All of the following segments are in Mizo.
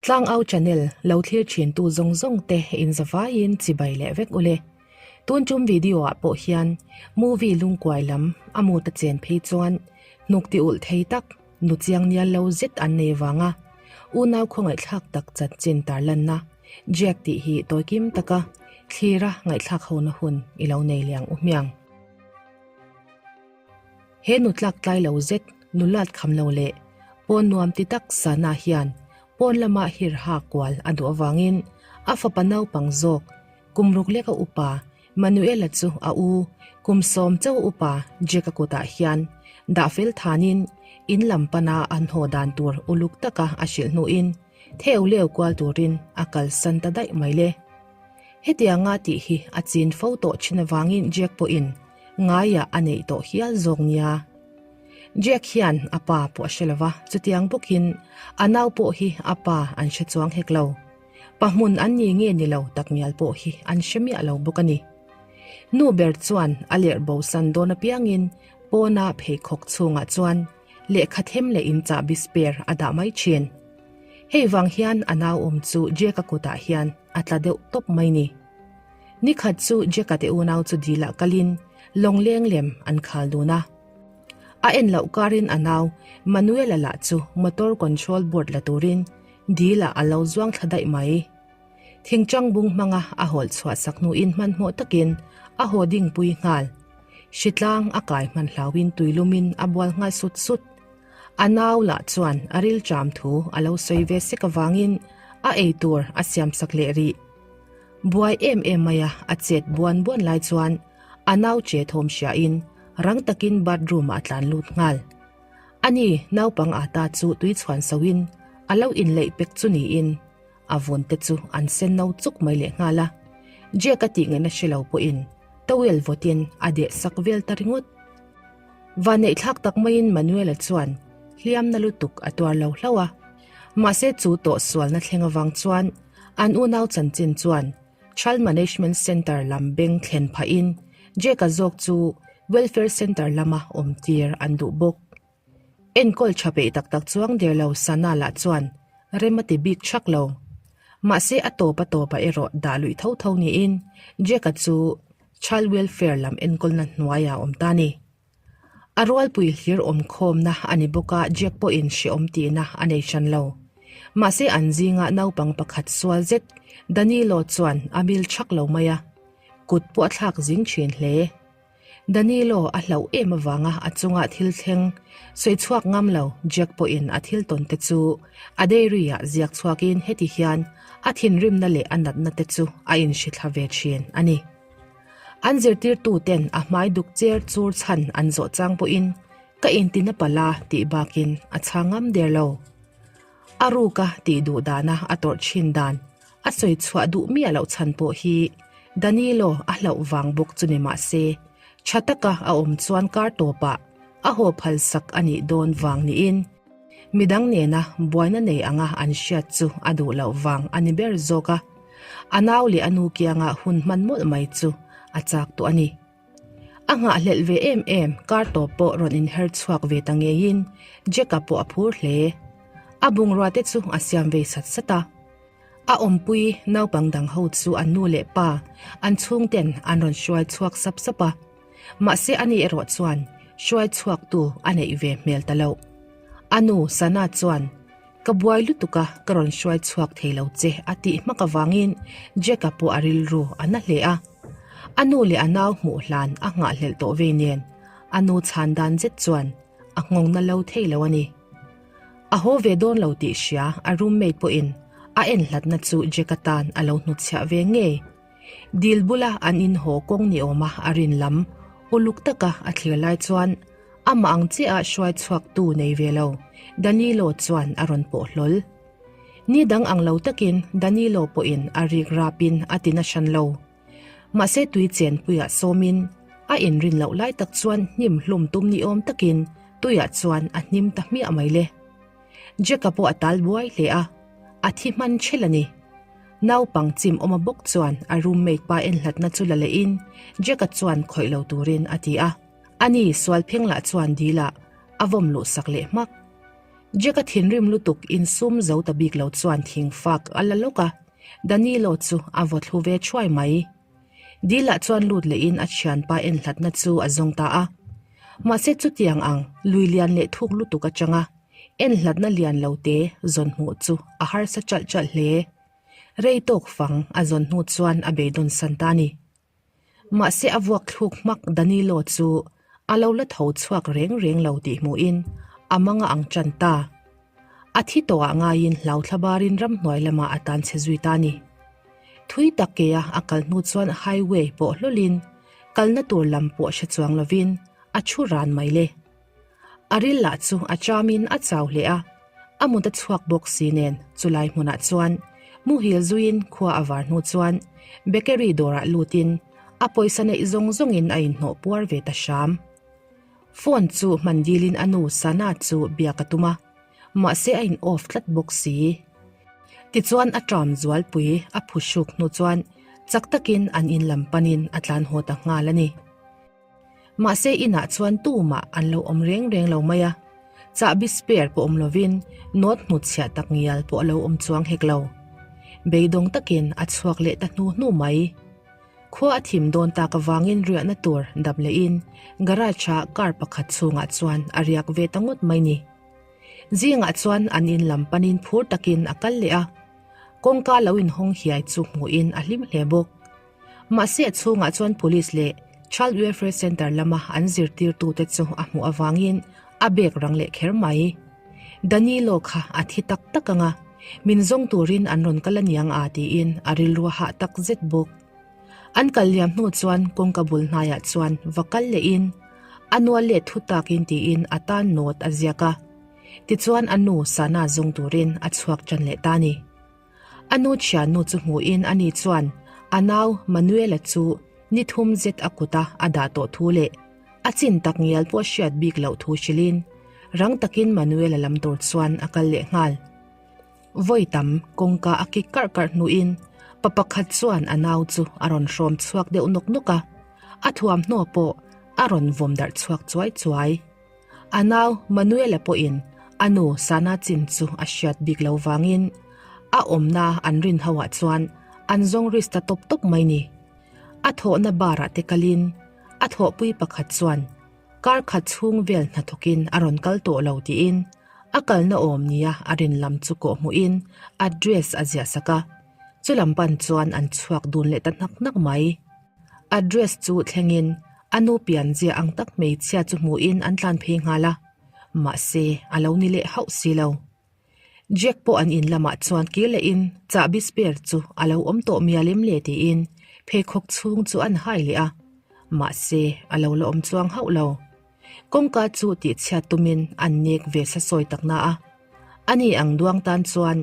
Tlangau channel lo thlir thin tu zawng zawng te in zavaiin chibai leh vek ule. Tun tum video ah pawh hian movie lungkuai lam a mut a chen phei chuan hnuk ti ulh thei tak nu chiang nial lo zet an nei vanga unau khawngaihthlak tak chanchin tarlanna Jack tih hi tawikim taka thlira ngaihthlak hona hun i lo nei liang u hmiang. He nu tlak tlai lo zet, nulat kham lo leh pawn nuam ti tak Sana hian pawn lama hir ha kual a duh avangin a fapa naupang zawk kum ruk leka upa Manuela chu a u kum sawm chauh upa Jack-a kutah hian dah fel thanin in lam pana an haw dan tur uluk taka a hrilh hnuin theu leu kual turin a kalsan ta daih mai le. Hetianga tih hi a chin fo tawh thin avangin Jack pawhin ngaiah a neih tawh hial zawk nia. Jack hian a pa pawh a hre lo va, chutiang bawkin a nau pawh hi a pa an hre chuang hek lo. Pa hmun an ni nge ni lo takngial pawh hi an hre miah lo bawk a ni. Nu ber chuan a lerh bosan dawn apiangin pawna pheikhawk chhungah chuan lehkha them leh in chahbi spare a dah mai thin. Hei vang hian a nau awm chu Jack-a kutah hian a tla deuh tawp mai ni. Nikhat chu Jack-a te unau chu dilah kalin lawngleng lem an khal dun a. A en loh karin a nau Manuel-a lah chu motor control board la turin dilah a lo zuang thla daih mai. Thingchang bung hmanga a hawlh chhuah sak hnuin hmanhmawh takin a haw dingpui nghal. Hritlang a kai hman hlauin tuilumin a bual nghal sut sut. A nau lah chuan a rilṭam thu a lo sawi ve sek avangin a ei tur a siamsak leh rih. Buai em em maia a chet buan buan lai chuan a nau che thawm hriain rang takin bathroom ah a tlan lut nghal. Ani naupang ata chu tui chhuan soin a lo inleih pek chu niin a vun te chu an sen no chuk mai leh nghal a. Jack a tih ngaihna hre lo pawhin towel vawtin a deh sak vel ta ringawt. Vanneihthlak tak maiin Manuel-a chuan hliamna lutuk a tuar lo hlauh a. Mahse chu tawh sualna thleng avang chuan an unau chanchin chuan Child Management Centre lam beng thlen phahin Jack-a zawk chu Welfare Centre lama awmtir an duh bawk. Enkawl tha peih tak tak chuang der lo Sana lah chuan rem a ti bik thak lo. Mahse a tawp a tawpah erawh dah luih tho tho niin Jack-a chu Child Welfare lam enkawlna hnuaiah a awm ta a ni. A rualpui hlir awmkhawmna a ni bawk a, Jack pawhin hrehawm tihna a nei hran lo. Mahse an zinga naupang pakhat sual zet Danilo chuan a mil thak lo mai a, kut pawh a thlak zing thin hle. Danilo a hlauh em avanga a chunga thil thleng sawi chhuak ngam lo Jack pawhin a thil tawn te chu a diary ah ziak chhuakin heti hian a thinrimna leh a natna te chu a inhrithla ve thin a ni. An zirtirtu ten a hmai duk cher chur chhan an zawh chang pawhin ka intina pala tih bakin a chhang ngam der lo. A ruka tih duh dana a tawrh thin dan A sawi chhuah duh miah loh chhan pawh hi Danilo a hlauh vang bawk chu ni mah se, tha taka a awm chuan kar tawpah a haw phal sak a nih dawn vang niin midang nena buaina nei anga an hriat chu a duh loh vang a ni ber zawk a, a nau leh a nu kianga hun hman mawlh mai chu a chak tawh a ni. A nghahhlelh ve em em, kar tawp pawh rawn inher chhuak ve ta ngeiin Jack-a pawh a phur hle. A bungrua te chu a siam vei sat sat a. A awmpui naupang dang ho chu an nu leh pa, an chhungten an rawn hruai chhuak sap sap a. Mahse ani erawh chuan hruai chhuaktu a neih ve hmel ta loh. A nu Sana chuan, Ka buai lutuk a, ka rawn hruai chhuak thei lo che a tih hmak avangin Jack-a pawh a rilru a na hle a. A nu leh a nau hmuh hlan a nghahhlelh tawh vei nen a nu chhan dan zet chuan a nghawng na lo thei lo a ni. A haw ve dawn lo tih hria a roommate pawhin a en hlatna chu Jack-a tan a lo hnutchhiah ve ngei. Dil bula an inhaw kawng ni awma a rin lam uluk taka a thlir lai chuan amah ang chiah a hruai chhuaktu nei ve lo Danilo chuan a rawn pawh hlawl. Ni dang ang lo takin Danilo pawhin a rik rapin a ti na hran lo. Mahse tui chenpuiah sawmin a inrin loh lai tak chuan hnim hlum tum ni awm takin tuiah chuan a hnim ta hmiah mai le. Jack-a pawh a tal buai hle a, a thi hman ṭhel a ni. Naupang chim awma bawk chuan a roommate pa enhlatna chu la lehin Jack-a chuan khawih lo turin a ti a. Ani sual pheng lah chuan dil ah a vawm luh sak leh hmak. Jack-a thinrim lutuk insum zo ta bik lo chuan thing fak a la lawk a, Danilo chu a vaw thlu ve thuai mai. Dil-ah chuan lut lehin a thianpa enhlatna chu a zawng ta a. Mahse chutiang ang lui lian leh thuk lutuk atanga enhlatna lian lo te zawn hmuh chu a harsa chalh chalh hle. Rei tawk fang a zawn hnu chuan a beidawn san ta a ni. Mahse a vuak thluk hmak Danilo chu a lo la tho chhuak reng reng lo tih hmuhin a mang a ang tan ta. A thi tawhah ngaiin hlau thlabarin ramhnuai lamah a tan chhe zui ta a ni. Thui tak kea a kal hnu chuan highway pawh hlawlin kalna tur lam pawh hre chuang lovin a thu ran mai le. A ril lah chu a chamin a chau hle a, a mut a chhuak bawk si nen chulai hmunah chuan muhil zuiin khua a var hnu chuan bakery dawrah lutin a pawisa neih zawng zawngin a inhnawh puar ve ta hram. Phone chu hman dilin a nu Sana chu biak a tum a, mahse a in off tlat bawk si. Tichuan a tram zualpui a phuhruk hnu chuan chak takin an in lam panin a tlan haw ta nghal a ni. Mahse inah chuan tumah an lo awm reng reng lo mai a, chahbi spare pawh awm lovin note hnutchhiah tak ngial pawh a lo awm chuang hek lo. Beidawng takin a chhuak leh ta hnu hnu mai. Khua a thim dawn tak avangin riahna tur dap lehin garage-a car pakhat chhungah chuan a riak ve ta ngawt mai ni. Zingah chuan an in lam panin phur takin a kal leh a, kawngka lo inhawng hiai chu hmuhin a hlim hle bawk. Mahse a chhungah chuan Police leh Child Welfare Centre lama an zirtirtute chu a hmuh avangin a bag rang leh kher mai. Danilo kha a thi tak tak ang a, min zawng turin an rawn kal aniang a tiin a rilru a hah tak zet bawk. An kal liam hnu chuan kawngka bul hnaiah chuan va kal lehin a nual leh thu takin tiin a tan note a ziak a. Tichuan a nu Sana zawng turin a chhuak tan leh ta a ni. A nu thiannu chu hmuhin ani chuan a nau Manuela chu ni thum zet a kuta a dah tawh thu leh a chin tak ngial pawh hriat bik loh thu hrilhin rang takin Manuela lam tur chuan a kal leh nghal. Vawi tam kawngka a kik karh karh hnuin pa pakhat chuan a nau chu a rawn hrawm chhuak deuh nawk nawk a, a thuamhnaw pawh a rawn vawm darh chhuak chuai chuai. A nau Manuela pawhin a nu Sana chin chu a hriat bik lo vangin a awmna an rin hoah chuan an zawng risk ta tawp tawp mai ni. A thawhna bar-ah te kalin a thawhpui pakhat chuan kar khat chhung vel hnathawkin a rawn kal tawh lo tiin a kalna awm nia a rin lam chu kawhhmuhin address a ziah sak a, chulam pan chuan an chhuak dun leh ta hnak hnak mai. Address chu thlengin a nu pianzia ang tak hmeichhia chu hmuhin an tlan phei nghal a, mahse a lo ni leh hauh si lo. Jack pawh an in lamah chuan kir lehin chahbi spare chu a lo awm tawh mial em le tiin pheikhawk chhung chu an hai leh a, mahse a lo la awm chuang hauh lo. Kawngka chu tihchhiat tumin an nek ve sa sawi tak na a, ani ang duang tan chuan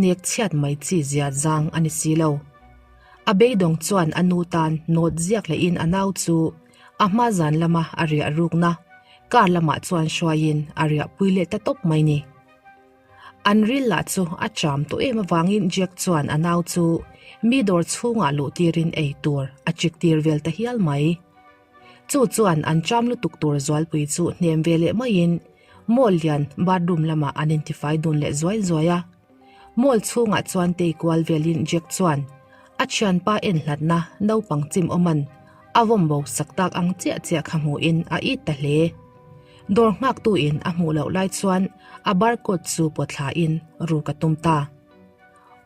nek chhiat mai chi zia zang a ni si lo. A beidawng chuan a nu tan nawt ziak lehin a nau chu a hma zan lama a riah rukna car lamah chuan hruaiin a riahpui leh ta tawp mai ni. An ril lah chu a cham tawh em avangin Jack chuan a nau chu mi dawr chhungah luh tirin ei tur a chik tir vel ta hial mai. Chu chuan an cham lutuk tur zualpui chu hnem ve leh maiin mall lian bathroom lamah an intifai dun leh zuai zuai a. Mall chhungah chuan tei kual velin Jack chuan a thianpa en hlatna naupang chim awman a vawm bo sak tak ang chiah chiah kha hmuhin a it ta hle. Dawr nghaktuin a hmuh loh lai chuan a barcode chu pawthlain ruk a tum ta.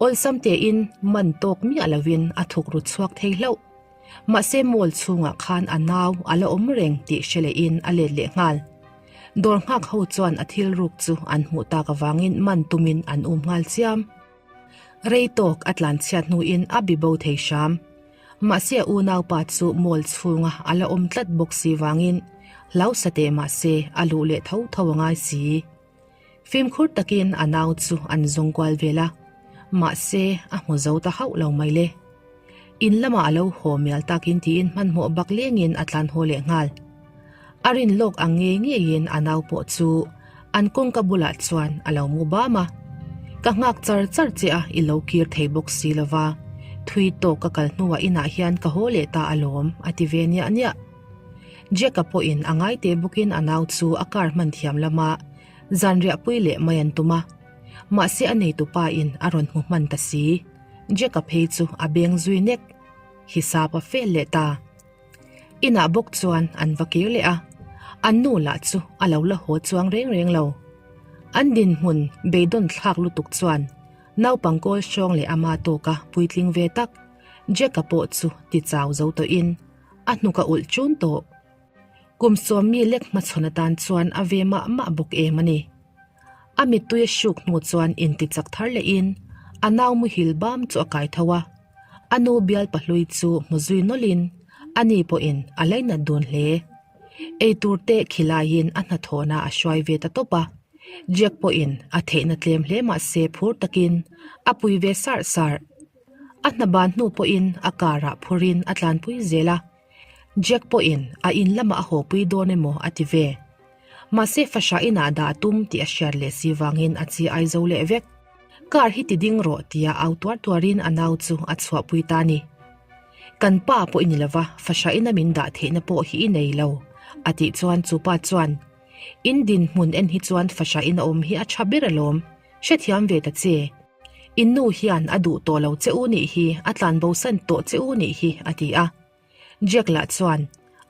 Awlsam tein man tawk miah lovin a thuk ru chhuak thei hlauh. Mahse mall chhungah khan a nau a la awm reng tih hre lehin a let leh nghal. Dawr nghak ho chuan a thil ruk chu an hmuh tak avangin man tumin an um nghal chiam. Rei tawk a tlan chhiat hnuin a bi bo thei hram. Mahse a unaupa chu mall chhunga a la awm tlat bawk si vangin hlau sa teh mahse a luh leh tho tho a ngai si. Fimkhur takin a nau chu an zawng kual vel a, mahse a hmu zo ta hauh lo mai le. In lamah a lo haw mial takin tiin hmanhmawh bak lengin a tlan haw leh nghal. A rin lawk ang ngei ngeiin a nau pawh chu an kawngka bulah chuan a lo mu bam a. Ka nghak char char che a i lo kir thei bawk si lova, thui tawk ka kal hnuah inah hian ka haw leh ta alawm a ti ve niah niah. Jack-a pawhin a ngaite bawkin a nau chu a car hman thiam lama. Zanriahpui leh mai an tum a. Mahse a neitupa in a rawn hmu hman ta si. Jack-a phei chu a beng zui nek. Hisap a fel leh ta. Inah bawk chuan an va kir leh a, an nu lah chu a lo la haw chuang reng reng lo. An dinhmun beidawn thlak lutuk chuan naupang kawl hrawng leh ama tawka puitling ve tak Jack-a pawh chu ti chau zo tawhin a hnuk a ulh chun tawh. Kum sawmmi lek hmachhawn atan chuan a ve mah mah bawk em a ni. A mittui a hruk hnu chuan intichak thar lehin a nau muhil bam chu a kai tho a. A nu bial pahlui chu hmu zui nawlhin a ni pawhin a lainat dun hle. Eitur te khilaiin a hnathawhna a hruai ve ta tawp a. Jack pawhin a theihna tlem hle mah se phur takin a pui ve sarh sarh. A hna ban hnu pawhin a car ah phurin a tlanpui zel a. Jack pawhin a in lamah a hawpui dawn emaw a ti ve. Mahse fahrah inah dah a tum tih a hriat leh si vangin a chi ai zo leh vek. Car hi ti ding rawh tia au tuar tuarin a nau chu a chhuahpui ta a ni. Kan pa pawh i ni lova, fahrah ina min dah theihna pawh hi i nei lo, a tih chuan chu pa chuan, In dinhmun en hi chuan fahrah ina awm hi a tha ber alawm, hrethiam ve ta che. In nu hian a duh tawh lo che u nih hi, a tlanbosan tawh che u nih hi, a ti a. Jack lah chuan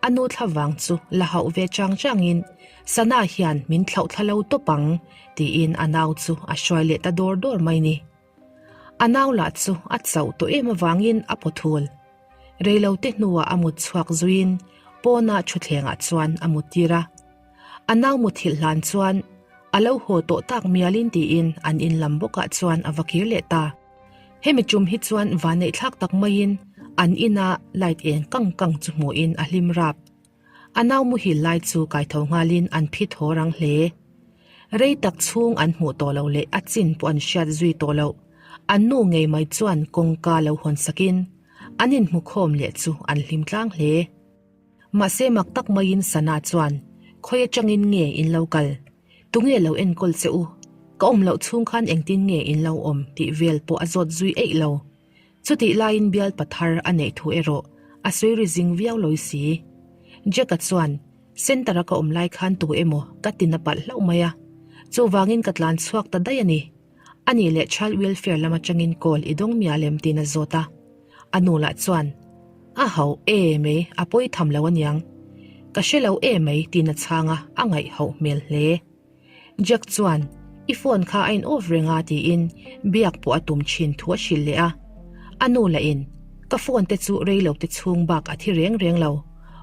a nu thla vang chu la hauh ve chang changin Sana hian min thlauh thla lo tawp ang tiin a nau chu a hruai leh ta dawr dawr mai ni. A nau lah chu a chauh tawh em avangin a paw thul. Reilote hnuah a mut chhuak zuiin pawna thutthlengah chuan a mut tir a. A nau muthilh hlan chuan a lo haw tawh tak mialin tiin an in lam bawkah chuan a va kir leh ta. Hemi tum hi chuan vanneih thlak tak maiin an ina light eng kang kang chu hmuhin a hlim rap. A nau muhil lai chu kaitho nghalin an phi thaw rang hle. Rei tak chhung an hmuh tawh loh leh a chin pawh an hriat zui tawh loh. An nu ngei mai chuan kawngka lo hawn sakin an inhmukhawm leh chu an hlim tlang hle. Mahse mak tak maiin Sana chuan, Khawi atangin nge in lo kal? Tunge lo enkawl che u? Ka awm loh chhung khan engtin nge in lo awm tih vel pawh a zawt zui eih lo. Chutih laiin bial pathar a neih thu erawh a sawi ri zing viau lawi si. Jack-a chuan, Centre-a ka awm lai khan tu emaw ka tin a palh hlauh mai a, chuvangin ka tlan chhuak ta daih a ni. Anih leh Child Welfare lam atangin call i dawng mial em tiin a zawt a. A nu lah chuan, A hauh e mai, a pawi tham lo aniang. Ka hre lo e mai tiin a chhang a, a ngaih hauh hmel hle. Jack chuan, I phone kha a in off reng a tiin biak pawh a tum thin thu a hrilh leh a. A nu lahin, Ka phone te chu rei lo te chhung bak a thi reng reng lo.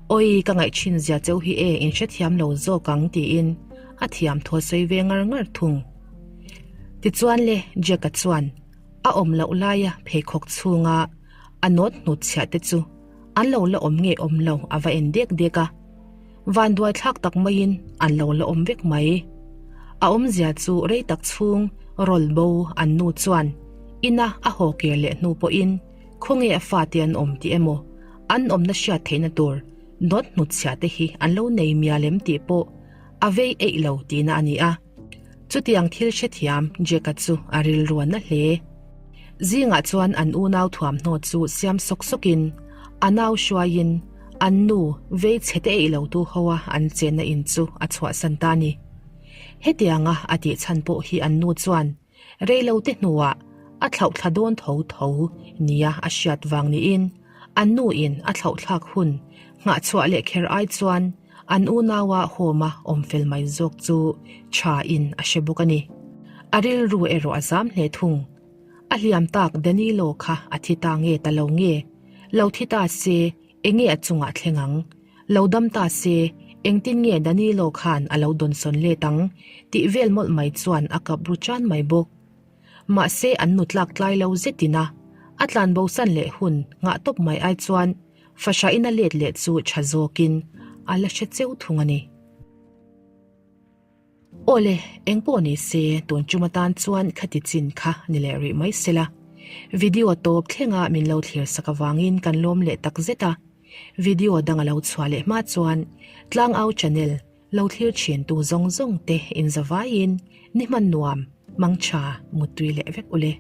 Awii ka ngaih thin zia cheu hi e in hrethiam lo zawk ang tiin a thiam thu a sawi ve ngar ngar thung. Tichuan le Jack-a chuan a awm loh laia pheikhawk chhunga a nawt hnut chhiah te chu an lo la awm nge awm lo a va en dek dek a. Vanduai thlak tak maiin an lo la awm vek mai. A awmzia chu rei tak chhung rawl bo an nu chuan ina a haw kir leh hnu pawhin khawnge a fate an awm tih emaw an awmna hriat theihna tur nawt hnut chhiah te hi an lo nei mial em tih pawh a vei eih lo tihna a ni a. Chutiang thil hrethiam Jack-a chu a rilru a na hle. Zingah chuan an unau thuamhnaw chu siam sawk sawkin a nau hruaiin an nu vei chhe te eih lo tu hoa an chenna in chu a chhuahsan ta a ni. Hetianga a tih chhan pawh hi an nu chuan Reilote hnuah a thlauhthla dawn tho tho nia a hriat vang niin an nuin a thlauhthlak hun nghahchhuah leh kher ai chuan an unaua home-a awm fel mai zawk chu tha in a hre bawk a ni. A rilru erawh a zam hle thung. A hliam tak Danilo kha a thi ta nge ta lo nge? Lo thi ta se Enge a chungah thleng ang? Lo dam ta se, engtin nge Danilo khan a lo dawnsawn let ang? Tih vel mawlh mai chuan a kap ru chan mai bawk. Mahse an nu tlak tlai lo zetin a, a tlanbosan leh hun nghah tawp mai ai chuan fahrahin a let leh chu tha zawkin a la hre cheu thung a ni. Awle, eng pawh ni se, tun tum atan chuan khati chin kha ni leh rih mai sela. Video tawp thlenga min lo thlir sak avangin kan lawm leh tak zet a. Video dang a lo chhuah leh hma chuan Tlangau channel lo thlir thin tu zawng zawng te inzavaiin ni hman nuam, mangtha, muttui leh vek ule.